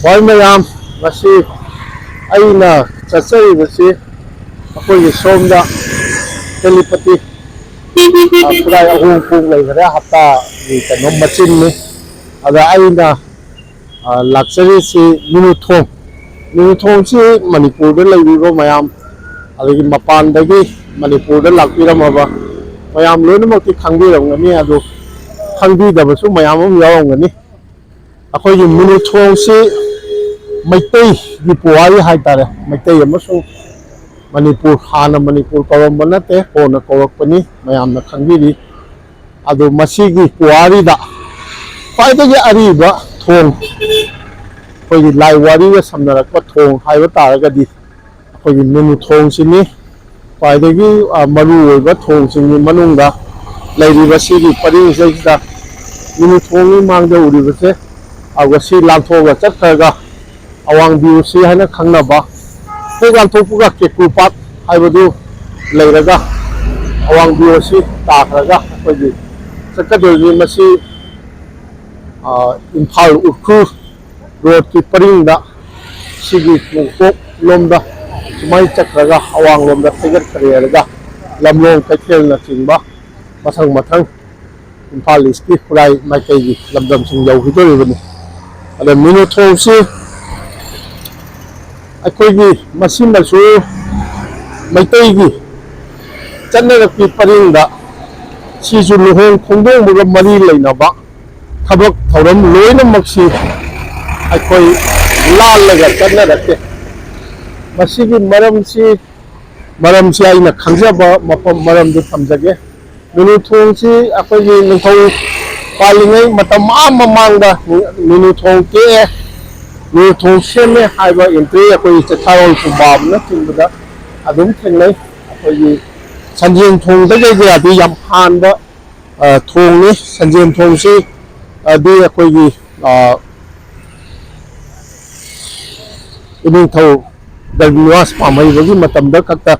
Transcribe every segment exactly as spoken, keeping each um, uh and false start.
ꯍꯣꯏ ꯃꯌꯥꯝ, ꯉꯁꯤ ꯑꯩꯅ ꯆꯠꯆꯔꯤꯕꯁꯤ ꯑꯩꯈꯣꯏꯒꯤ ꯁꯣꯝꯗ ꯇꯦꯂꯤꯄꯇꯤ, ꯑ, ꯈꯨꯔꯥꯏ ꯑꯍꯣꯡ ꯄꯨꯡ ꯂꯩꯈꯔꯦ, ꯍꯞꯇꯥꯒꯤ ꯀꯩꯅꯣ ꯃꯆꯤꯟꯅꯤ꯫ ꯑꯗ ꯑꯩꯅ, ꯑ, ꯂꯥꯛꯆꯔꯤꯁꯤ ꯃꯤꯅꯨꯊꯣꯡ꯫ ꯃꯤꯅꯨꯊꯣꯡꯁꯤ ꯃꯅꯤꯄꯨꯔꯗ ꯂꯩꯕꯤꯕ ꯃꯌꯥꯝ, ꯑꯗꯒꯤ ꯃꯄꯥꯟꯗꯒꯤ ꯃꯅꯤꯄꯨꯔꯗ ꯂꯥꯛꯄꯤꯔꯝꯃꯕ ꯃꯌꯥꯝ ꯂꯣꯏꯅꯃꯛꯇꯤ ꯈꯪꯕꯤꯔꯝꯒꯅꯤ, ꯑꯗꯨ ꯈꯪꯕꯤꯗꯕꯁꯨ ꯃꯌꯥꯝ ꯑꯃ ꯌꯥꯎꯔꯝꯒꯅꯤ꯫ ꯑꯩꯈꯣꯏꯒꯤ ꯃꯤꯅꯨꯊꯣꯡꯁꯤ ꯃꯩꯇꯩꯒꯤ ꯄꯨꯋꯥꯔꯤ ꯍꯥꯏꯇꯥꯔꯦ, ꯃꯩꯇꯩ ꯑꯃꯁꯨꯡ ꯃꯅꯤꯄꯨꯔ, ꯍꯥꯟꯅ ꯃꯅꯤꯄꯨꯔ ꯀꯧꯔꯝꯕ ꯅꯠꯇꯦ, ꯀꯣꯟꯅ ꯀꯧꯔꯛꯄꯅꯤ, ꯃꯌꯥꯝꯅ ꯈꯪꯕꯤꯔꯤ꯫ ꯑꯗꯣ ꯃꯁꯤꯒꯤ ꯄꯨꯋꯥꯔꯤꯗ ꯈ꯭ꯋꯥꯏꯗꯒꯤ ꯑꯔꯤꯕ ꯊꯣꯡ, ꯑꯩꯈꯣꯏꯒꯤ ꯂꯥꯏ ꯋꯥꯔꯤꯒ ꯁꯝꯅꯔꯛꯄ ꯊꯣꯡ ꯍꯥꯏꯕ ꯇꯥꯔꯒꯗꯤ ꯑꯩꯈꯣꯏꯒꯤ ꯃꯤꯅꯨ ꯊꯣꯡꯁꯤꯅꯤ꯫ ꯈ꯭ꯋꯥꯏꯗꯒꯤ, ꯑ, ꯃꯔꯨ ꯑꯣꯏꯕ ꯊꯣꯡꯁꯤꯡꯒꯤ ꯃꯅꯨꯡꯗ ꯂꯩꯔꯤꯕ ꯁꯤꯒꯤ ꯄꯔꯤꯡꯁꯤꯗ ꯃꯤꯅꯨ ꯊꯣꯡꯒꯤ ꯃꯥꯡꯗ ꯎꯔꯤꯕꯁꯦ, ꯑꯗꯨꯒ ꯁꯤ ꯂꯥꯟꯊꯣꯛꯑꯒ ꯆꯠꯈ꯭ꯔꯒ ꯑꯋꯥꯡ ꯕꯤ ꯑꯣ ꯁꯤ ꯍꯥꯏꯅ ꯈꯪꯅꯕ, ꯍꯦꯛ ꯂꯥꯟꯊꯣꯛꯄꯒ ꯀꯦꯀꯨ ꯄꯥꯠ ꯍꯥꯏꯕꯗꯨ ꯂꯩꯔꯒ ꯑꯋꯥꯡ ꯕꯤ ꯑꯣ ꯁꯤ ꯇꯥꯈ꯭ꯔꯒ ꯑꯩꯈꯣꯏꯒꯤ ꯆꯠꯀꯗꯣꯏꯅꯤ꯫ ꯃꯁꯤ, ꯑ, ꯏꯝꯐꯥꯜ ꯎꯈ꯭ꯔꯨꯜ ꯔꯣꯗꯀꯤ ꯄꯔꯤꯡꯗ ꯁꯤꯒꯤ ꯅꯣꯡꯄꯣꯛ ꯂꯣꯝꯗ ꯁꯨꯃꯥꯏꯅ ꯆꯠꯈ꯭ꯔꯒ ꯑꯋꯥꯡ ꯂꯣꯝꯗ ꯊꯩꯒꯠꯈ꯭ꯔꯦ ꯍꯥꯏꯔꯒ ꯂꯝꯂꯣꯡ ꯀꯩꯊꯦꯜꯅꯆꯤꯡꯕ ꯃꯊꯪ ꯃꯊꯪ ꯏꯝꯐꯥꯜ ꯏꯁꯀꯤ ꯈꯨꯔꯥꯏ ꯃꯥꯏꯀꯩꯒꯤ ꯂꯝꯗꯝꯁꯤꯡ ꯌꯧꯈꯤꯗꯣꯔꯤꯕꯅꯤ꯫ ꯑꯗ ꯃꯤꯅꯨ ꯊꯣꯡꯁꯤ ꯑꯩꯈꯣꯏꯒꯤ ꯃꯁꯤꯃꯁꯨ ꯃꯩꯇꯩꯒꯤ ꯆꯠꯅꯔꯛꯄꯤ ꯄꯔꯤꯡꯗ ꯁꯤꯁꯨ ꯂꯨꯍꯣꯡ ꯈꯣꯡꯗꯣꯡꯕꯒ ꯃꯔꯤ ꯂꯩꯅꯕ ꯊꯕꯛ ꯊꯧꯔꯝ ꯂꯣꯏꯅꯃꯛꯁꯤ ꯑꯩꯈꯣꯏ ꯂꯥꯜꯂꯒ ꯆꯠꯅꯔꯛꯇꯦ꯫ ꯃꯁꯤꯒꯤ ꯃꯔꯝꯁꯤ, ꯃꯔꯝꯁꯤ ꯑꯩꯅ ꯈꯪꯖꯕ ꯃꯐꯝ ꯃꯔꯝꯗꯨ ꯊꯝꯖꯒꯦ꯫ ꯃꯤꯅꯨ ꯊꯣꯡꯁꯤ ꯑꯩꯈꯣꯏꯒꯤ ꯅꯤꯡꯊꯧ ꯄꯥꯜꯂꯤꯉꯩ ꯃꯇꯝ ꯑꯥ ꯃꯃꯥꯡꯗ ꯃꯤꯅꯨ ꯊꯣꯡ ꯇꯦꯛꯑꯦ, ꯃꯤꯅꯨ ꯊꯣꯡ ꯁꯦꯝꯃꯦ ꯍꯥꯏꯕ ꯑꯦꯟꯇ꯭ꯔꯤ ꯑꯩꯈꯣꯏꯒꯤ ꯆꯦꯈꯥꯏꯔꯣꯜ ꯈꯨꯕꯥꯝꯅꯆꯤꯡꯕꯗ ꯑꯗꯨꯝ ꯊꯦꯡꯅꯩ꯫ ꯑꯩꯈꯣꯏꯒꯤ ꯁꯟꯖꯦꯟ ꯊꯣꯡꯗꯒꯤꯗꯤ ꯌꯥꯝ ꯍꯥꯟꯕ, ꯑ, ꯊꯣꯡꯅꯤ꯫ ꯁꯟꯖꯦꯟ ꯊꯣꯡꯁꯤ, ꯑ, ꯗꯤ ꯑꯩꯈꯣꯏꯒꯤ, ꯑ, ꯏꯅꯤꯡꯊꯧ ꯗꯔꯕꯤꯅꯤꯋꯥꯁ ꯄꯥꯝꯍꯩꯕꯒꯤ ꯃꯇꯝꯗ ꯈꯛꯇ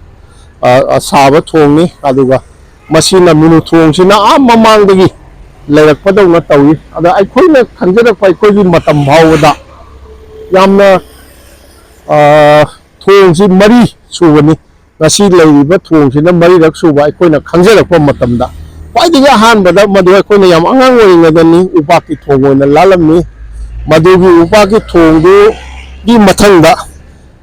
ꯑ, ꯑ, ꯁꯥꯕ ꯊꯣꯡꯅꯤ꯫ ꯑꯗꯨꯒ ꯃꯁꯤꯅ ꯃꯤꯅꯨ ꯊꯣꯡꯁꯤꯅ ꯑꯥ ꯃꯃꯥꯡꯗꯒꯤ ꯂꯩꯔꯛꯄꯗꯧꯅ ꯇꯧꯏ꯫ ꯑꯗ ꯑꯩꯈꯣꯏꯅ ꯈꯪꯖꯔꯛꯄ ꯑꯩꯈꯣꯏꯒꯤ ꯃꯇꯝ ꯐꯥꯎꯕꯗ ꯌꯥꯝꯅ, ꯑ, ꯊꯣꯡꯁꯤ ꯃꯔꯤ ꯁꯨꯕꯅꯤ꯫ ꯉꯁꯤ ꯂꯩꯔꯤꯕ ꯊꯣꯡꯁꯤꯅ ꯃꯔꯤꯔꯛ ꯁꯨꯕ ꯑꯩꯈꯣꯏꯅ ꯈꯪꯖꯔꯛꯄ ꯃꯇꯝꯗ꯫ ꯈ꯭ꯋꯥꯏꯗꯒꯤ ꯑꯍꯥꯟꯕꯗ ꯃꯗꯨ ꯑꯩꯈꯣꯏꯅ ꯌꯥꯝ ꯑꯉꯥꯡ ꯑꯣꯏꯔꯤꯉꯩꯗꯅꯤ, ꯎꯄꯥꯛꯀꯤ ꯊꯣꯡ ꯑꯣꯏꯅ ꯂꯥꯜꯂꯝꯃꯤ꯫ ꯃꯗꯨꯒꯤ ꯎꯄꯥꯛꯀꯤ ꯊꯣꯡꯗꯨꯒꯤ ꯃꯊꯪꯗ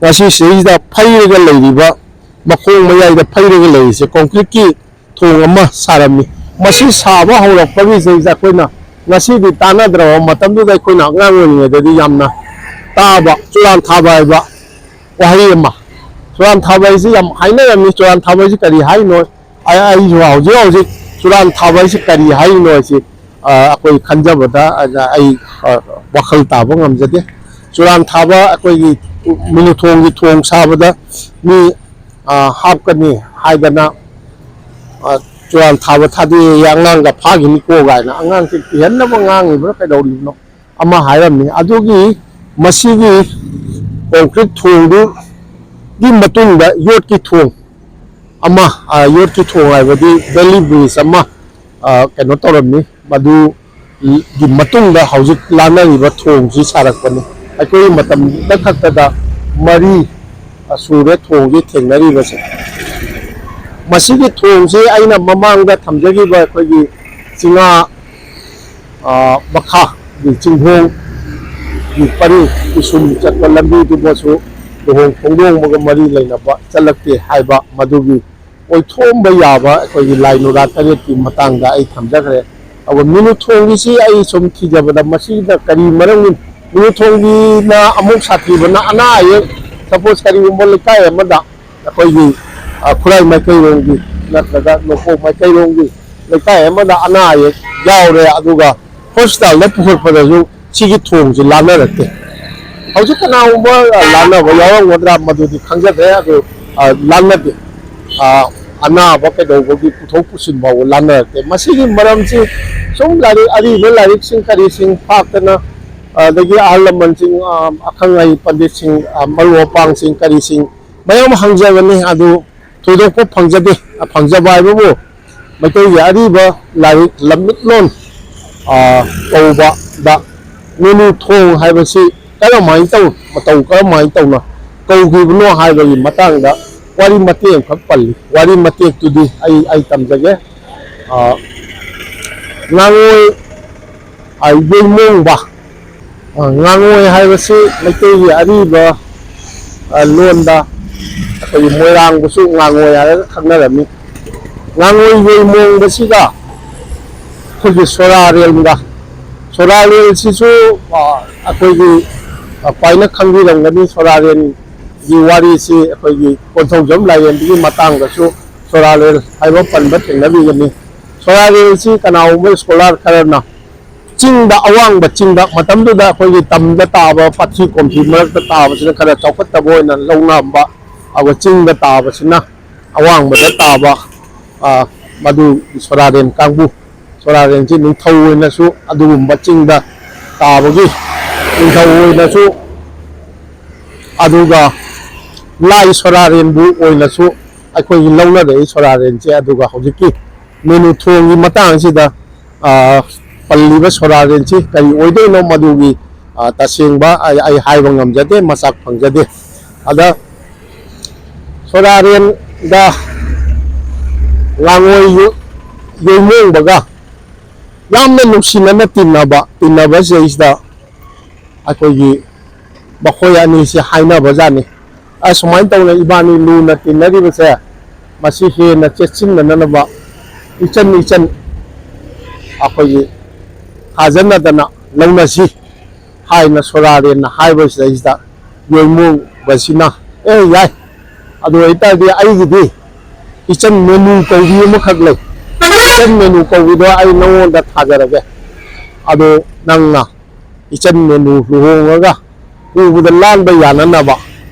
ꯉꯁꯤ ꯁꯤꯗꯩꯁꯤꯗ ꯐꯩꯔꯒ ꯂꯩꯔꯤꯕ ꯃꯈꯣꯡ ꯃꯌꯥꯏꯗ ꯐꯩꯔꯒ ꯂꯩꯔꯤꯁꯦ ꯀꯣꯟꯀ꯭ꯔꯤꯠꯀꯤ ꯊꯣꯡ ꯑꯃ ꯁꯥꯔꯝꯃꯤ꯫ ꯃꯁꯤ ꯁꯥꯕ ꯍꯧꯔꯛꯄꯒꯤ ꯁꯤꯗꯩꯁꯤꯗ ꯑꯩꯈꯣꯏꯅ ꯉꯁꯤꯗꯤ ꯇꯥꯟꯅꯗ꯭ꯔꯕ ꯃꯇꯝꯗꯨꯗ ꯑꯩꯈꯣꯏꯅ ꯑꯉꯥꯡ ꯑꯣꯏꯔꯤꯉꯩꯗꯗꯤ ꯌꯥꯝꯅ ꯇꯥꯕ ꯆꯨꯔꯥꯟ ꯊꯥꯕ ꯍꯥꯏꯕ ꯋꯥꯍꯩ ꯑꯃ꯫ ꯆꯨꯔꯥꯟ ꯊꯥꯕ ꯍꯥꯏꯁꯤ ꯌꯥꯝ ꯍꯥꯏꯅꯔꯝꯃꯤ꯫ ꯆꯨꯔꯥꯟ ꯊꯥꯕ ꯍꯥꯏꯁꯤ ꯀꯔꯤ ꯍꯥꯏꯅꯣ? ꯑꯩ, ꯑꯩꯁꯨ ꯍꯧꯖꯤꯛ ꯍꯧꯖꯤꯛ ꯆꯨꯔꯥꯟ ꯊꯥꯕ ꯍꯥꯏꯁꯤ ꯀꯔꯤ ꯍꯥꯏꯅꯣ ꯍꯥꯏꯁꯤ, ꯑ, ꯑꯩꯈꯣꯏ ꯈꯟꯖꯕꯗ ꯑꯩ, ꯑ, ꯋꯥꯈꯜ ꯇꯥꯕ ꯉꯝꯖꯗꯦ꯫ ꯆꯨꯔꯥꯟ ꯊꯥꯕ ꯑꯩꯈꯣꯏꯒꯤ ꯃꯤꯅꯨꯊꯣꯡꯒꯤ ꯊꯣꯡ ꯁꯥꯕꯗ ꯃꯤ, ꯑ, ꯍꯥꯞꯀꯅꯤ ꯍꯥꯏꯗꯅ, ꯑ, ꯆꯨꯔꯥꯟ ꯊꯥꯕ ꯊꯥꯗꯣꯛꯑꯦ, ꯑꯉꯥꯡꯒ ꯐꯥꯈꯤꯅꯤꯀꯣ ꯀꯥꯏꯅ ꯑꯉꯥꯡꯁꯦ ꯀꯤꯍꯟꯅꯕ ꯉꯥꯡꯉꯤꯕ꯭ꯔꯥ ꯀꯩꯗꯧꯔꯤꯕꯅꯣ ꯑꯃ ꯍꯥꯏꯔꯝꯃꯤ꯫ ꯑꯗꯨꯒꯤ ꯃꯁꯤꯒꯤ ꯀꯣꯟꯀ꯭ꯔꯤꯠ ꯊꯣꯡꯗꯨꯒꯤ ꯃꯇꯨꯡꯗ ꯌꯣꯠꯀꯤ ꯊꯣꯡ ꯑꯃ, ꯑ, ꯌꯣꯠꯀꯤ ꯊꯣꯡ ꯍꯥꯏꯕꯗꯤ ꯕꯦꯂꯤ ꯕ꯭ꯔꯤꯖ ꯑꯃ, ꯑ, ꯀꯩꯅꯣ ꯇꯧꯔꯝꯃꯤ꯫ ꯃꯗꯨꯒꯤ ꯃꯇꯨꯡꯗ ꯍꯧꯖꯤꯛ ꯂꯥꯟꯅꯔꯤꯕ ꯊꯣꯡꯁꯤ ꯁꯥꯔꯛꯄꯅꯤ꯫ ꯑꯩꯈꯣꯏꯒꯤ ꯃꯇꯝꯗ ꯈꯛꯇꯗ ꯃꯔꯤ ꯁꯨꯔꯦ ꯊꯣꯡꯁꯤ ꯊꯦꯡꯅꯔꯤꯕꯁꯦ꯫ ꯃꯁꯤꯒꯤ ꯊꯣꯡꯁꯤ ꯑꯩꯅ ꯃꯃꯥꯡꯗ ꯊꯝꯖꯈꯤꯕ ꯑꯩꯈꯣꯏꯒꯤ ꯆꯤꯉꯥ, ꯑ, ꯃꯈꯥꯒꯤ ꯆꯤꯡꯈꯣꯡꯒꯤ ꯄꯔꯤꯡ ꯄꯤꯁꯨꯝ ꯆꯠꯄ ꯂꯝꯕꯤꯗꯨꯃꯁꯨ ꯂꯨꯍꯣꯡ ꯈꯣꯡꯗꯣꯡꯕꯒ ꯃꯔꯤ ꯂꯩꯅꯕ ꯆꯠꯂꯛꯇꯦ ꯍꯥꯏꯕ ꯃꯗꯨꯒꯤ ꯑꯣꯏꯊꯣꯛꯑꯝꯕ ꯌꯥꯕ ꯑꯩꯈꯣꯏꯒꯤ ꯂꯥꯏ ꯅꯨꯔꯥ ꯇꯔꯦꯠꯀꯤ ꯃꯇꯥꯡꯗ ꯑꯩ ꯊꯝꯖꯈ꯭ꯔꯦ꯫ ꯑꯗꯨꯒ ꯃꯤꯅꯨ ꯊꯣꯡꯒꯤꯁꯤ ꯑꯩ ꯁꯨꯝ ꯊꯤꯖꯕꯗ ꯃꯁꯤꯅ ꯀꯔꯤ ꯃꯔꯝꯒꯤ ꯃꯤꯅꯨ ꯊꯣꯡꯒꯤꯅ ꯑꯃꯨꯛ ꯁꯥꯊꯤꯕꯅ ꯑꯅꯥ ꯑꯌꯦꯛ, ꯁꯄꯣꯁ ꯀꯔꯤꯒꯨꯝꯕ ꯂꯩꯀꯥꯏ ꯑꯃꯗ ꯑꯩꯈꯣꯏꯒꯤ, ꯑ, ꯈꯨꯔꯥꯏ ꯃꯥꯏꯀꯩꯔꯣꯝꯒꯤ ꯅꯠꯇ꯭ꯔꯒ ꯅꯣꯡꯄꯣꯛ ꯃꯥꯏꯀꯩꯔꯣꯝꯒꯤ ꯂꯩꯀꯥꯏ ꯑꯃꯗ ꯑꯅꯥ ꯑꯌꯦꯛ ꯌꯥꯎꯔꯦ, ꯑꯗꯨꯒ ꯍꯣꯁꯄꯤꯇꯥꯜꯗ ꯄꯨꯈꯠꯄꯗꯁꯨ ꯁꯤꯒꯤ ꯊꯣꯡꯁꯤ ꯂꯥꯟꯅꯔꯛꯇꯦ꯫ ꯍꯧꯖꯤꯛ ꯀꯅꯥꯒꯨꯝꯕ, ꯑ, ꯂꯥꯟꯅꯕ ꯌꯥꯎꯔꯝꯒꯗ꯭ꯔꯥ ꯃꯗꯨꯗꯤ ꯈꯪꯖꯗ꯭ꯔꯦ, ꯑꯗꯨ, ꯑ, ꯂꯥꯟꯅꯗꯦ꯫ ꯑ, ꯑꯅꯥꯕ ꯀꯩꯗꯧꯕꯒꯤ ꯄꯨꯊꯣꯛ ꯄꯨꯁꯤꯟ ꯐꯥꯎꯕ ꯂꯥꯟꯅꯔꯛꯇꯦ꯫ ꯃꯁꯤꯒꯤ ꯃꯔꯝꯁꯤ ꯁꯨꯝ ꯂꯥꯏꯔꯤꯛ, ꯑꯔꯤꯕ ꯂꯥꯏꯔꯤꯛꯁꯤꯡ ꯀꯔꯤꯁꯤꯡ ꯐꯥꯛꯇꯅ, ꯑꯗꯒꯤ ꯑꯍꯜ ꯂꯃꯟꯁꯤꯡ, ꯑ, ꯑꯈꯪ ꯑꯍꯩ ꯄꯟꯗꯤꯠꯁꯤꯡ, ꯑ, ꯃꯔꯨꯞ ꯃꯄꯥꯡꯁꯤꯡ ꯀꯔꯤꯁꯤꯡ ꯃꯌꯥꯝ ꯍꯪꯖꯕꯅꯤ꯫ ꯑꯗꯨ ꯊꯣꯏꯗꯣꯛꯄ ꯐꯪꯖꯗꯦ꯫ ꯐꯪꯖꯕ ꯍꯥꯏꯕꯕꯨ ꯃꯩꯇꯩꯒꯤ ꯑꯔꯤꯕ ꯂꯥꯏꯔꯤꯛ ꯂꯝꯃꯤꯠꯂꯣꯟ, ꯑ, ꯀꯧꯕꯗ ꯃꯦꯅꯨ ꯊꯣꯡ ꯍꯥꯏꯕꯁꯤ ꯀꯔꯝꯍꯥꯏꯅ ꯇꯧ-, ꯃꯇꯧ ꯀꯔꯝꯍꯥꯏꯅ ꯇꯧꯅ ꯀꯧꯈꯤꯕꯅꯣ ꯍꯥꯏꯕꯒꯤ ꯃꯇꯥꯡꯗ ꯋꯥꯔꯤ ꯃꯇꯦꯛ ꯑꯃꯈꯛ ꯄꯜꯂꯤ꯫ ꯋꯥꯔꯤ ꯃꯇꯦꯛꯇꯨꯗꯤ ꯑꯩ, ꯑꯩ ꯇꯝꯖꯒꯦ꯫ ꯑ, ꯉꯥꯉꯣꯏ, ꯑ, ꯌꯣꯏꯃꯣꯡꯕ꯫ ꯑ, ꯉꯥꯉꯣꯏ ꯍꯥꯏꯕꯁꯤ ꯃꯩꯇꯩꯒꯤ ꯑꯔꯤꯕ, ꯑ, ꯂꯣꯟꯗ ꯑꯩꯈꯣꯏꯒꯤ ꯃꯣꯏꯔꯥꯡꯕꯨꯁꯨ ꯉꯥꯉꯣꯏ ꯍꯥꯏꯔꯒ ꯈꯪꯅꯔꯝꯃꯤ꯫ ꯉꯥꯉꯣꯏ ꯌꯣꯏꯃꯣꯡꯕꯁꯤꯒ ꯑꯩꯈꯣꯏꯒꯤ ꯁꯣꯔꯥꯔꯦꯜꯒ, ꯁꯣꯔꯥꯔꯦꯜꯁꯤꯁꯨ, ꯑ, ꯑꯩꯈꯣꯏꯒꯤ, ꯑ, ꯄꯥꯏꯅ ꯈꯪꯕꯤꯔꯝꯒꯅꯤ꯫ ꯁꯣꯔꯥꯔꯦꯜꯒꯤ ꯋꯥꯔꯤꯁꯤ ꯑꯩꯈꯣꯏꯒꯤ ꯀꯣꯟꯊꯧꯖꯝ ꯂꯥꯏꯔꯦꯝꯕꯤꯒꯤ ꯃꯇꯥꯡꯗꯁꯨ ꯁꯣꯔꯥꯔꯦꯜ ꯍꯥꯏꯕ ꯄꯟꯕ ꯊꯦꯡꯅꯕꯤꯒꯅꯤ꯫ ꯁꯣꯔꯥꯔꯦꯜꯁꯤ ꯀꯅꯥꯒꯨꯝꯕ ꯁ꯭ꯀꯣꯂꯥꯔ ꯈꯔꯅ ꯆꯤꯡꯗ, ꯑꯋꯥꯡꯕ ꯆꯤꯡꯗ, ꯃꯇꯝꯗꯨꯗ ꯑꯩꯈꯣꯏꯒꯤ ꯇꯝꯗ ꯇꯥꯕ ꯄꯥꯠꯊꯤ ꯀꯣꯝꯊꯤ ꯃꯔꯛꯇ ꯇꯥꯕꯁꯤꯅ ꯈꯔ ꯆꯥꯎꯈꯠꯇꯕ ꯑꯣꯏꯅ ꯂꯧꯅꯔꯝꯕ, ꯑꯗꯨꯒ ꯆꯤꯡꯗ ꯇꯥꯕꯁꯤꯅ ꯑꯋꯥꯡꯕꯗ ꯇꯥꯕ, ꯑ, ꯃꯗꯨ ꯁꯣꯔꯥꯔꯦꯟ ꯀꯥꯡꯕꯨ, ꯁꯣꯔꯥꯔꯦꯟꯁꯤ ꯅꯤꯡꯊꯧ ꯑꯣꯏꯅꯁꯨ ꯑꯗꯨꯒꯨꯝꯕ ꯆꯤꯡꯗ ꯇꯥꯕꯒꯤ ꯅꯤꯡꯊꯧ ꯑꯣꯏꯅꯁꯨ, ꯑꯗꯨꯒ ꯂꯥꯏ ꯁꯣꯔꯥꯔꯦꯟꯕꯨ ꯑꯣꯏꯅꯁꯨ ꯑꯩꯈꯣꯏꯒꯤ ꯂꯧꯅꯔꯛꯏ ꯁꯣꯔꯥꯔꯦꯟꯁꯦ꯫ ꯑꯗꯨꯒ ꯍꯧꯖꯤꯛꯀꯤ ꯃꯦꯅꯨ ꯊꯣꯡꯒꯤ ꯃꯇꯥꯡꯁꯤꯗ, ꯑ, ꯄꯜꯂꯤꯕ ꯁꯣꯔꯥꯔꯦꯟꯁꯤ ꯀꯔꯤ ꯑꯣꯏꯗꯣꯏꯅꯣ, ꯃꯗꯨꯒꯤ, ꯑ, ꯇꯁꯦꯡꯕ ꯑꯩ, ꯑꯩ ꯍꯥꯏꯕ ꯉꯝꯖꯗꯦ, ꯃꯆꯥꯛ ꯐꯪꯖꯗꯦ꯫ ꯑꯗ ꯁꯣꯔꯥꯔꯦꯟꯒ ꯉꯥꯉꯣꯏ ꯌꯣ-, ꯌꯣꯏꯃꯣꯡꯕꯒ ꯌꯥꯝꯅ ꯅꯨꯡꯁꯤꯅꯅ ꯇꯤꯟꯅꯕ, ꯇꯤꯟꯅꯕꯁꯤꯗꯩꯁꯤꯗ ꯑꯩꯈꯣꯏꯒꯤ ꯃꯈꯣꯏ ꯑꯅꯤꯁꯤ ꯍꯥꯏꯅꯕꯖꯥꯠꯅꯤ꯫ ꯑꯁꯨꯃꯥꯏꯅ ꯇꯧꯅ ꯏꯕꯥꯅꯤ ꯂꯨꯅ ꯇꯤꯟꯅꯔꯤꯕꯁꯦ, ꯃꯁꯤ ꯍꯦꯟꯅ ꯆꯦꯠꯁꯤꯟꯅꯅꯕ ꯏꯆꯟ ꯏꯆꯟ ꯑꯩꯈꯣꯏꯒꯤ ꯊꯥꯖꯅꯗꯅ ꯂꯧꯅꯁꯤ ꯍꯥꯏꯅ ꯁꯣꯔꯥꯔꯦꯟꯅ ꯍꯥꯏꯕꯁꯤꯗꯩꯁꯤꯗ ꯌꯣꯏꯃꯣꯡꯕꯁꯤꯅ, "ꯑꯦ, ꯌꯥꯏ, ꯑꯗꯨ ꯑꯣꯏꯇꯥꯔꯗꯤ ꯑꯩꯒꯤꯗꯤ ꯏꯆꯟ ꯃꯦꯅꯨ ꯀꯧꯕꯤ ꯑꯃꯈꯛ ꯂꯩ꯫ ꯏꯆꯟ ꯃꯦꯅꯨ ꯀꯧꯕꯤꯗꯣ ꯑꯩ ꯅꯉꯣꯟꯗ ꯊꯥꯖꯔꯒꯦ꯫ ꯑꯗꯣ ꯅꯪꯅ ꯏꯆꯟ ꯃꯦꯅꯨ ꯂꯨꯍꯣꯡꯉꯒ ꯄꯨꯕꯗ ꯂꯥꯟꯕ ꯌꯥꯅꯅꯕ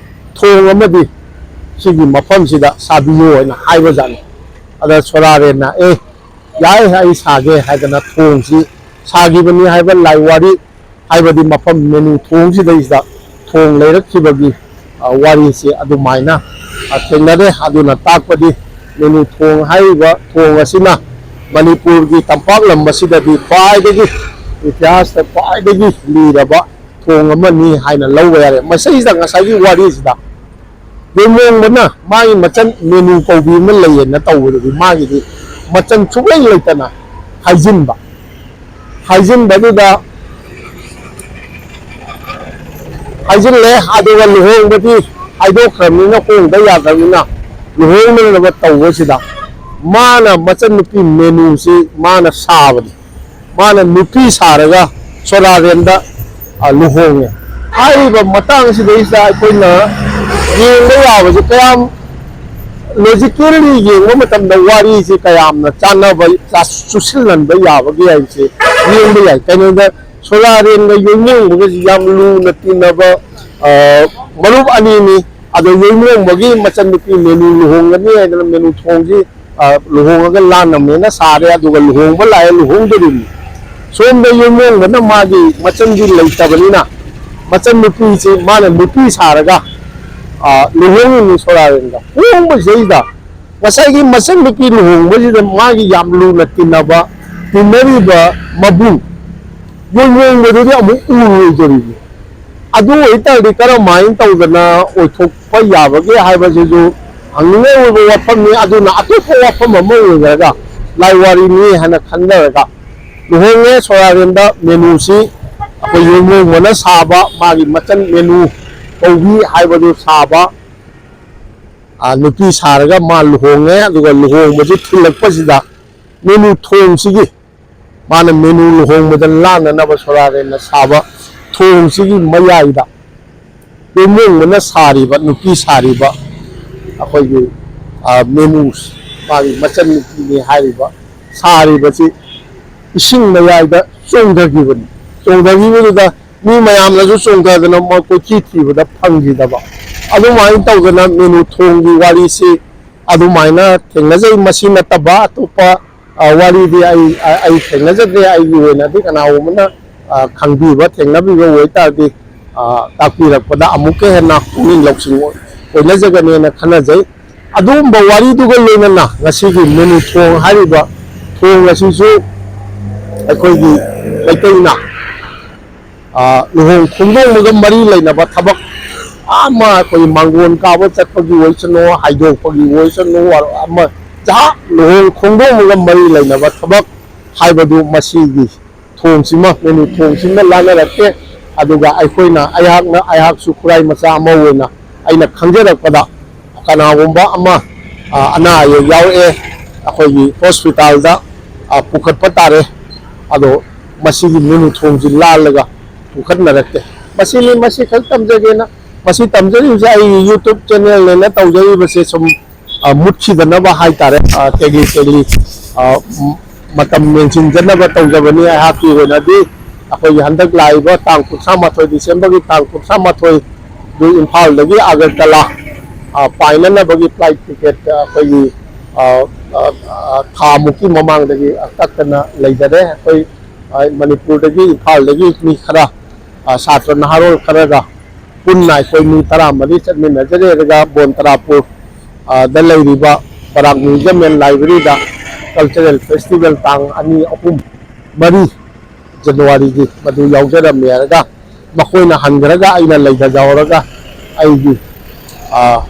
ꯊꯣꯡ ꯑꯃꯗꯤ ꯁꯤꯒꯤ ꯃꯐꯝꯁꯤꯗ ꯁꯥꯕꯤꯌꯨ" ꯍꯥꯏꯅ ꯍꯥꯏꯕꯖꯥꯠꯅꯤ꯫ ꯑꯗ ꯁꯣꯔꯥꯔꯦꯟꯅ, "ꯑꯦ, ꯌꯥꯏ, ꯑꯩ ꯁꯥꯒꯦ" ꯍꯥꯏꯗꯅ ꯊꯣꯡꯁꯤ ꯁꯥꯈꯤꯕꯅꯤ ꯍꯥꯏꯕ ꯂꯥꯏ ꯋꯥꯔꯤ, ꯍꯥꯏꯕꯗꯤ ꯃꯐꯝ ꯃꯦꯅꯨ ꯊꯣꯡꯁꯤꯗꯩꯁꯤꯗ ꯊꯣꯡ ꯂꯩꯔꯛꯈꯤꯕꯒꯤ, ꯋꯥꯔꯤꯁꯤ ꯑꯗꯨꯃꯥꯏꯅ ꯊꯦꯡꯅꯔꯦ꯫ ꯑꯗꯨꯅ ꯇꯥꯛꯄꯗꯤ ꯃꯦꯅꯨ ꯊꯣꯡ ꯍꯥꯏꯔꯤꯕ ꯊꯣꯡ ꯑꯁꯤꯅ ꯃꯅꯤꯄꯨꯔꯒꯤ ꯇꯝꯄꯥꯛ ꯂꯝ ꯑꯁꯤꯗꯗꯤ ꯈ꯭ꯋꯥꯏꯗꯒꯤ ꯏꯇꯤꯍꯥꯁꯇ ꯈ꯭ꯋꯥꯏꯗꯒꯤ ꯂꯤꯔꯕ ꯊꯣꯡ ꯑꯃꯅꯤ ꯍꯥꯏꯅ ꯂꯧꯕ ꯌꯥꯔꯦ꯫ ꯃꯁꯤꯗ ꯉꯁꯥꯏꯒꯤ ꯋꯥꯔꯤꯁꯤꯗ ꯌꯣꯏꯃꯣꯡꯕꯅ ꯃꯥꯒꯤ ꯃꯆꯟ ꯃꯦꯅꯨ ꯀꯧꯕꯤ ꯑꯃ ꯂꯩꯌꯦꯅ ꯇꯧꯕꯗꯗꯤ ꯃꯥꯒꯤꯗꯤ ꯃꯆꯟ ꯁꯨꯡꯂꯩ ꯂꯩꯇꯅ ꯍꯥꯏꯖꯤꯟꯕ꯫ ꯍꯥꯏꯖꯤꯟꯕꯗꯨꯗ ꯍꯥꯏꯖꯤꯜꯂꯦ꯫ ꯑꯗꯨꯒ ꯂꯨꯍꯣꯡꯕꯗꯤ ꯍꯥꯏꯗꯣꯛꯈ꯭ꯔꯕꯅꯤꯅ, ꯍꯣꯡꯗ ꯌꯥꯗ꯭ꯔꯕꯅꯤꯅ, ꯂꯨꯍꯣꯡꯅꯅꯕ ꯇꯧꯕꯁꯤꯗ ꯃꯥꯅ ꯃꯆꯟꯅꯨꯄꯤ ꯃꯦꯅꯨꯁꯤ ꯃꯥꯅ ꯁꯥꯕꯅꯤ꯫ ꯃꯥꯅ ꯅꯨꯄꯤ ꯁꯥꯔꯒ ꯁꯣꯂꯥꯔꯦꯟꯗ, ꯑ, ꯂꯨꯍꯣꯡꯉꯦ꯫ ꯍꯥꯏꯔꯤꯕ ꯃꯇꯥꯡꯁꯤꯗꯩꯁꯤꯗ ꯑꯩꯈꯣꯏꯅ ꯌꯦꯡꯕ ꯌꯥꯕꯁꯦ, ꯀꯌꯥꯝ ꯂꯣꯖꯤꯀꯦꯜꯂꯤ ꯌꯦꯡꯕ ꯃꯇꯝꯗ ꯋꯥꯔꯤꯁꯦ ꯀꯌꯥꯝꯅ ꯆꯥꯟꯅꯕ, ꯆꯨꯁꯤꯜꯍꯟꯕ ꯌꯥꯕꯒꯦ ꯍꯥꯏꯕꯁꯦ ꯌꯦꯡꯕ ꯌꯥꯏ꯫ ꯀꯩꯅꯣꯗ ꯁꯣꯂꯥꯔꯦꯟꯒ ꯌꯣꯏꯃꯣꯡꯕꯒꯁꯤ ꯌꯥꯝ ꯂꯨꯅ ꯇꯤꯟꯅꯕ, ꯑ, ꯃꯔꯨꯞ ꯑꯅꯤꯅꯤ꯫ ꯑꯗꯣ ꯌꯣꯏꯃꯣꯡꯕꯒꯤ ꯃꯆꯟꯅꯨꯄꯤ ꯃꯦꯅꯨ ꯂꯨꯍꯣꯡꯒꯅꯤ ꯍꯥꯏꯗꯅ ꯃꯦꯅꯨ ꯊꯣꯡꯁꯤ, ꯑ, ꯂꯨꯍꯣꯡꯉꯒ ꯂꯥꯟꯅꯕꯅꯦꯅ ꯁꯥꯔꯦ, ꯑꯗꯨꯒ ꯂꯨꯍꯣꯡꯕ ꯂꯥꯛꯑꯦ, ꯂꯨꯍꯣꯡꯗꯣꯔꯤꯕꯅꯤ꯫ ꯁꯣꯝꯗ ꯌꯣꯏꯃꯣꯡꯕꯅ ꯃꯥꯒꯤ ꯃꯆꯟꯗꯤ ꯂꯩꯇꯕꯅꯤꯅ ꯃꯆꯟꯅꯨꯄꯤꯁꯤ ꯃꯥꯅ ꯅꯨꯄꯤ ꯁꯥꯔꯒ, ꯑ, ꯂꯨꯍꯣꯡꯉꯤꯅꯤ ꯁꯣꯂꯥꯔꯦꯟꯒ꯫ ꯍꯣꯡꯕꯁꯤꯗꯩꯗ ꯉꯁꯥꯏꯒꯤ ꯃꯆꯟꯅꯨꯄꯤ ꯂꯨꯍꯣꯡꯕꯁꯤꯗ ꯃꯥꯒꯤ ꯌꯥꯝ ꯂꯨꯅ ꯇꯤꯟꯅꯕ, ꯇꯤꯟꯅꯔꯤꯕ ꯃꯕꯨꯡ ꯌꯣꯏꯃꯣꯡꯕꯗꯨꯗꯤ ꯑꯃꯨꯛ ꯎꯔꯣꯏꯗꯣꯔꯤꯕꯅꯤ꯫ ꯑꯗꯨ ꯑꯣꯏꯇꯥꯔꯗꯤ ꯀꯔꯝꯍꯥꯏꯅ ꯇꯧꯗꯅ ꯑꯣꯏꯊꯣꯛꯄ ꯌꯥꯕꯒꯦ ꯍꯥꯏꯕꯁꯤꯁꯨ ꯍꯪꯅꯤꯡꯉꯥꯏ ꯑꯣꯏꯕ ꯋꯥꯐꯝꯅꯤ꯫ ꯑꯗꯨꯅ ꯑꯇꯣꯞꯄ ꯋꯥꯐꯝ ꯑꯃ ꯑꯣꯏꯔꯒ ꯂꯥꯏꯋꯥꯔꯤꯅꯤ ꯍꯥꯏꯅ ꯈꯟꯅꯔꯒ ꯂꯨꯍꯣꯡꯉꯦ ꯁꯣꯂꯥꯔꯦꯟꯗ ꯃꯦꯅꯨꯁꯤ ꯑꯩꯈꯣꯏ ꯌꯣꯏꯃꯣꯡꯕꯅ ꯁꯥꯕ, ꯃꯥꯒꯤ ꯃꯆꯟ ꯃꯦꯅꯨ ꯀꯧꯕꯤ ꯍꯥꯏꯕꯗꯨ ꯁꯥꯕ, ꯑ, ꯅꯨꯄꯤ ꯁꯥꯔꯒ ꯃꯥ ꯂꯨꯍꯣꯡꯉꯦ꯫ ꯑꯗꯨꯒ ꯂꯨꯍꯣꯡꯕꯁꯤ ꯊꯤꯜꯂꯛꯄꯁꯤꯗ ꯃꯦꯅꯨ ꯊꯣꯡꯁꯤꯒꯤ, ꯃꯥꯅ ꯃꯦꯅꯨ ꯂꯨꯍꯣꯡꯕꯗ ꯂꯥꯟꯅꯅꯕ ꯁꯣꯂꯥꯔꯦꯟꯅ ꯁꯥꯕ ꯊꯣꯡꯁꯤꯒꯤ ꯃꯌꯥꯏꯗ ꯌꯣꯏꯃꯣꯡꯕꯅ ꯁꯥꯔꯤꯕ, ꯅꯨꯄꯤ ꯁꯥꯔꯤꯕ ꯑꯩꯈꯣꯏꯒꯤ, ꯑ, ꯃꯦꯅꯨ, ꯃꯥꯒꯤ ꯃꯆꯟꯅꯨꯄꯤꯅꯤ ꯍꯥꯏꯔꯤꯕ ꯁꯥꯔꯤꯕꯁꯤ ꯏꯁꯤꯡ ꯃꯌꯥꯏꯗ ꯆꯣꯡꯊꯈꯤꯕꯅꯤ꯫ ꯆꯣꯡꯊꯈꯤꯕꯗꯨꯗ ꯃꯤ ꯃꯌꯥꯝꯅꯁꯨ ꯆꯣꯡꯊꯗꯅ ꯃꯣꯏ ꯀꯣꯏꯊꯤ ꯊꯤꯕꯗ ꯐꯪꯈꯤꯗꯕ꯫ ꯑꯗꯨꯃꯥꯏꯅ ꯇꯧꯗꯅ ꯃꯦꯅꯨ ꯊꯣꯡꯒꯤ ꯋꯥꯔꯤꯁꯤ ꯑꯗꯨꯃꯥꯏꯅ ꯊꯦꯡꯅꯖꯩ꯫ ꯃꯁꯤ ꯅꯠꯇꯕ ꯑꯇꯣꯞꯄ, ꯑ, ꯋꯥꯔꯤꯗꯤ ꯑꯩ, ꯑ, ꯑꯩ ꯊꯦꯡꯅꯖꯗ꯭ꯔꯦ꯫ ꯑꯩꯒꯤ ꯑꯣꯏꯅꯗꯤ ꯀꯅꯥꯒꯨꯝꯕꯅ, ꯑ, ꯈꯪꯕꯤꯕ, ꯊꯦꯡꯅꯕꯤꯕ ꯑꯣꯏꯇꯥꯔꯗꯤ ꯑ, ꯇꯥꯛꯄꯤꯔꯛꯄꯗ ꯑꯃꯨꯛꯀ ꯍꯦꯟꯅ ꯄꯨꯛꯅꯤꯡ ꯂꯧꯁꯤꯡ ꯑꯣꯏ-, ꯑꯣꯏꯅꯖꯒꯅꯦꯅ ꯈꯟꯅꯖꯩ꯫ ꯑꯗꯨꯒꯨꯝꯕ ꯋꯥꯔꯤꯗꯨꯒ ꯂꯣꯏꯅꯅ ꯉꯁꯤꯒꯤ ꯃꯦꯅꯨ ꯊꯣꯡ ꯍꯥꯏꯔꯤꯕ ꯊꯣꯡ ꯑꯁꯤꯁꯨ ꯑꯩꯈꯣꯏꯒꯤ ꯃꯩꯇꯩꯅ, ꯑ, ꯂꯨꯍꯣꯡ ꯈꯣꯡꯗꯣꯡꯕꯒ ꯃꯔꯤ ꯂꯩꯅꯕ ꯊꯕꯛ ꯑꯃ, ꯑꯩꯈꯣꯏ ꯃꯥꯡꯒꯣꯟ ꯀꯥꯕ ꯆꯠꯄꯒꯤ ꯑꯣꯏꯁꯅꯨ, ꯍꯥꯏꯗꯣꯛꯄꯒꯤ ꯑꯣꯏꯁꯅꯨ, ꯑꯃ ꯖꯍꯥ ꯂꯨꯍꯣꯡ ꯈꯣꯡꯗꯣꯡꯕꯒ ꯃꯔꯤ ꯂꯩꯅꯕ ꯊꯕꯛ ꯍꯥꯏꯕꯗꯨ ꯃꯁꯤꯒꯤ ꯊꯣꯡꯁꯤꯃ, ꯃꯦꯅꯨ ꯊꯣꯡꯁꯤꯃ ꯂꯥꯟꯅꯔꯛꯇꯦ꯫ ꯑꯗꯨꯒ ꯑꯩꯈꯣꯏꯅ, ꯑꯩꯍꯥꯛꯅ, ꯑꯩꯍꯥꯛꯁꯨ ꯈꯨꯔꯥꯏ ꯃꯆꯥ ꯑꯃ ꯑꯣꯏꯅ ꯑꯩꯅ ꯈꯪꯖꯔꯛꯄꯗ ꯀꯅꯥꯒꯨꯝꯕ ꯑꯃ, ꯑ, ꯑꯅꯥ ꯑꯌꯦꯛ ꯌꯥꯎꯔꯛꯑꯦ, ꯑꯩꯈꯣꯏꯒꯤ ꯍꯣꯁꯄꯤꯇꯥꯜꯗ, ꯑ, ꯄꯨꯈꯠꯄ ꯇꯥꯔꯦ꯫ ꯑꯗꯣ ꯃꯁꯤꯒꯤ ꯃꯦꯅꯨ ꯊꯣꯡꯁꯤ ꯂꯥꯜꯂꯒ ꯄꯨꯈꯠꯅꯔꯛꯇꯦ꯫ ꯃꯁꯤꯅꯤ, ꯃꯁꯤ ꯈꯛ ꯇꯝꯖꯒꯦꯅ꯫ ꯃꯁꯤ ꯇꯝꯖꯔꯤꯕꯁꯦ ꯑꯩꯒꯤ YouTube ꯆꯦꯅꯦꯜꯅꯦꯅ ꯇꯧꯖꯔꯤꯕꯁꯦ ꯁꯨꯝ, ꯑ, ꯃꯨꯠꯈꯤꯗꯅꯕ ꯍꯥꯏꯇꯥꯔꯦ꯫ ꯑ, ꯇꯦꯛꯂꯤ ꯇꯦꯛꯂꯤ, ꯑ, ꯃꯇꯝ ꯃꯦꯟꯁꯤꯟꯖꯅꯕ ꯇꯧꯖꯕꯅꯤ꯫ ꯑꯩꯍꯥꯛꯀꯤ ꯑꯣꯏꯅꯗꯤ ꯑꯩꯈꯣꯏꯒꯤ ꯍꯟꯗꯛ ꯂꯥꯛꯏꯕ ꯇꯥꯡ ꯀꯨꯟꯊ꯭ꯔꯥ ꯃꯥꯊꯣꯏ, ꯗꯤꯁꯦꯝꯕꯔꯒꯤ ꯇꯥꯡ ꯀꯨꯟꯊ꯭ꯔꯥ ꯃꯥꯊꯣꯏ ꯑꯗꯨ ꯏꯝꯐꯥꯜꯗꯒꯤ ꯑꯒꯔꯇꯂꯥ, ꯑ, ꯄꯥꯏꯅꯅꯕꯒꯤ ꯐ꯭ꯂꯥꯏꯠ ꯇꯤꯀꯦꯠ ꯑꯩꯈꯣꯏꯒꯤ, ꯑ, ꯑ, ꯑ, ꯊꯥ ꯃꯨꯛꯀꯤ ꯃꯃꯥꯡꯗꯒꯤ ꯀꯛꯇꯅ ꯂꯩꯖꯔꯦ꯫ ꯑꯩꯈꯣꯏ, ꯑ, ꯃꯅꯤꯄꯨꯔꯗꯒꯤ, ꯏꯝꯐꯥꯜꯗꯒꯤ ꯃꯤ ꯈꯔ, ꯑ, ꯁꯥꯇ꯭ꯔ ꯅꯍꯥꯔꯣꯜ ꯈꯔꯒ ꯄꯨꯟꯅ ꯑꯩꯈꯣꯏ ꯃꯤ ꯇꯔꯥꯃꯔꯤ ꯆꯠꯃꯤꯟꯅꯖꯔꯦ꯫ ꯑꯗꯨꯒ ꯕꯣꯟ ꯇꯔꯥꯄꯨꯔ, ꯑ, ꯗ ꯂꯩꯔꯤꯕ ꯕꯔꯥꯛ Museum and Library the cultural festival ꯇꯥꯡ ꯑꯅꯤ, ꯑꯍꯨꯝ, ꯃꯔꯤ ꯖꯅꯋꯥꯔꯤꯒꯤ ꯃꯗꯨ ꯌꯥꯎꯖꯔꯝꯃꯦ ꯍꯥꯏꯔꯒ ꯃꯈꯣꯏꯅ ꯍꯟꯈ꯭ꯔꯒ ꯑꯩꯅ ꯂꯩꯊꯖꯍꯧꯔꯒ ꯑꯩꯒꯤ, ꯑ,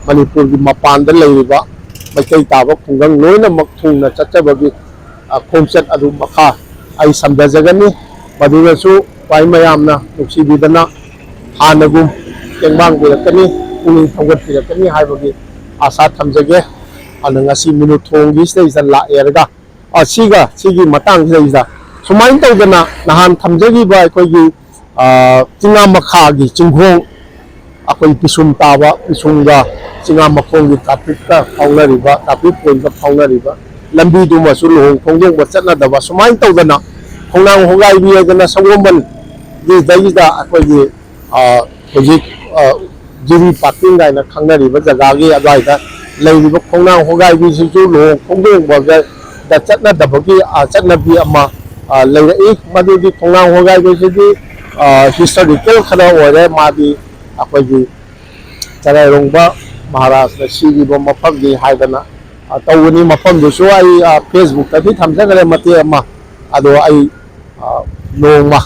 ꯃꯅꯤꯄꯨꯔꯒꯤ ꯃꯄꯥꯟꯗ ꯂꯩꯔꯤꯕ ꯃꯩꯇꯩ ꯇꯥꯕ ꯈꯨꯡꯒꯪ ꯂꯣꯏꯅꯃꯛ ꯊꯨꯡꯅ ꯆꯠꯆꯕꯒꯤ, ꯑ, ꯈꯣꯡꯆꯠ ꯑꯗꯨ ꯃꯈꯥ ꯑꯩ ꯁꯝꯊꯖꯒꯅꯤ꯫ ꯃꯗꯨꯗꯁꯨ ꯈ꯭ꯋꯥꯏ ꯃꯌꯥꯝꯅ ꯅꯨꯡꯁꯤꯕꯤꯗꯅ ꯍꯥꯟꯅꯒꯨꯝ ꯇꯦꯡꯕꯥꯡꯕꯤꯔꯛꯀꯅꯤ, ꯄꯨꯛꯅꯤꯡ ꯊꯧꯒꯠꯄꯤꯔꯛꯀꯅꯤ ꯍꯥꯏꯕꯒꯤ ꯑꯥꯁꯥ ꯊꯝꯖꯒꯦ꯫ ꯑꯗꯨꯅ ꯉꯁꯤ ꯃꯤꯅꯨ ꯊꯣꯡꯒꯤ ꯁꯤꯗꯩꯁꯤꯗ ꯂꯥꯛꯑꯦꯔꯒ, ꯑ, ꯁꯤꯒ ꯁꯤꯒꯤ ꯃꯇꯥꯡꯁꯤꯗꯩꯁꯤꯗ ꯁꯨꯃꯥꯏꯅ ꯇꯧꯗꯅ ꯅꯍꯥꯟ ꯊꯝꯖꯈꯤꯕ ꯑꯩꯈꯣꯏꯒꯤ, ꯑ, ꯆꯤꯡꯉꯥ ꯃꯈꯥꯒꯤ ꯆꯤꯡꯈꯣꯡ, ꯑꯩꯈꯣꯏ ꯄꯤꯁꯨꯝ ꯇꯥꯕ, ꯄꯤꯁꯨꯝꯒ ꯆꯤꯡꯉꯥ ꯃꯈꯣꯡꯒꯤ ꯇ꯭ꯔꯥꯐꯤꯛꯀ ꯐꯥꯎꯅꯔꯤꯕ, ꯇ꯭ꯔꯥꯐꯤꯛ ꯄꯣꯏꯟꯠꯀ ꯐꯥꯎꯅꯔꯤꯕ ꯂꯝꯕꯤꯗꯨꯃꯁꯨ ꯂꯨꯍꯣꯡ ꯈꯣꯡꯗꯣꯡꯕ ꯆꯠꯅꯗꯕ ꯁꯨꯃꯥꯏꯅ ꯇꯧꯗꯅ ꯈꯣꯡꯅꯥꯡ ꯍꯣꯒꯥꯏꯕꯤ ꯍꯥꯏꯗꯅ ꯁꯒꯣꯜꯕꯟꯒꯤꯗꯩꯗ ꯑꯩꯈꯣꯏꯒꯤ, ꯑ, ꯍꯧꯖꯤꯛ, ꯑ, ꯖꯤꯔꯤ ꯄꯥꯔꯀꯤꯡ ꯀꯥꯏꯅ ꯈꯪꯅꯔꯤꯕ ꯖꯒꯥꯒꯤ ꯑꯗꯨꯋꯥꯏꯗ ꯂꯩꯔꯤꯕ ꯈꯣꯡꯅꯥꯡ ꯍꯣꯒꯥꯏꯕꯤꯁꯤꯁꯨ ꯂꯨꯍꯣꯡ ꯈꯣꯡꯗꯣꯡꯕꯒ ꯆꯠꯅꯗꯕꯒꯤ, ꯑ, ꯆꯠꯅꯕꯤ ꯑꯃ, ꯑ, ꯂꯩꯔꯛꯏ꯫ ꯃꯗꯨꯒꯤ ꯈꯣꯡꯅꯥꯡ ꯍꯣꯒꯥꯏꯕꯤꯁꯤꯗꯤ ꯍꯤꯁꯇꯣꯔꯤꯀꯦꯜ ꯈꯔ ꯑꯣꯏꯔꯦ꯫ ꯃꯥꯗꯤ ꯑꯩꯈꯣꯏꯒꯤ ꯆꯔꯥꯏꯔꯣꯡꯕ ꯃꯍꯥꯔꯥꯖꯅ ꯁꯤꯈꯤꯕ ꯃꯐꯝꯅꯤ ꯍꯥꯏꯗꯅ, ꯑ, ꯇꯧꯕꯅꯤ꯫ ꯃꯐꯝꯗꯨꯁꯨ ꯑꯩ, ꯑ, ꯐꯦꯁꯕꯨꯛꯇꯗꯤ ꯊꯝꯖꯈ꯭ꯔꯦ ꯃꯇꯦꯛ ꯑꯃ꯫ ꯑꯗꯣ ꯑꯩ, ꯑ, ꯅꯣꯡꯃ,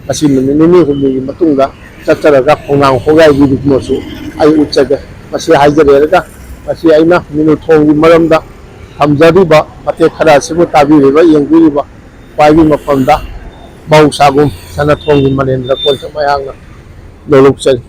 ꯉꯁꯤ ꯅꯨꯃꯤꯠ ꯅꯤꯅꯤ ꯍꯨꯝꯅꯤꯒꯤ ꯃꯇꯨꯡꯗ ꯆꯠꯆꯔꯒ ꯈꯣꯡꯅꯥꯡ ꯈꯣꯡꯒꯥꯏꯕꯤꯗꯨꯃꯁꯨ ꯑꯩ ꯎꯠꯆꯒꯦ꯫ ꯃꯁꯤ ꯍꯥꯏꯖꯔꯦꯔꯒ, ꯉꯁꯤ ꯑꯩꯅ ꯃꯤꯅꯨꯊꯣꯡꯒꯤ ꯃꯔꯝꯗ ꯊꯝꯖꯔꯤꯕ ꯃꯇꯦꯛ ꯈꯔ ꯑꯁꯤꯕꯨ ꯇꯥꯕꯤꯔꯤꯕ, ꯌꯦꯡꯕꯤꯔꯤꯕ ꯈ꯭ꯋꯥꯏꯒꯤ ꯃꯐꯝꯗ ꯃꯍꯧꯁꯥꯒꯨꯝ ꯁꯅꯥꯊꯣꯡꯒꯤ ꯃꯅꯦꯟꯗ꯭ꯔ ꯀꯣꯜꯁꯛ ꯃꯌꯥꯝꯅ ꯂꯣꯂꯨꯞꯆꯔꯤ꯫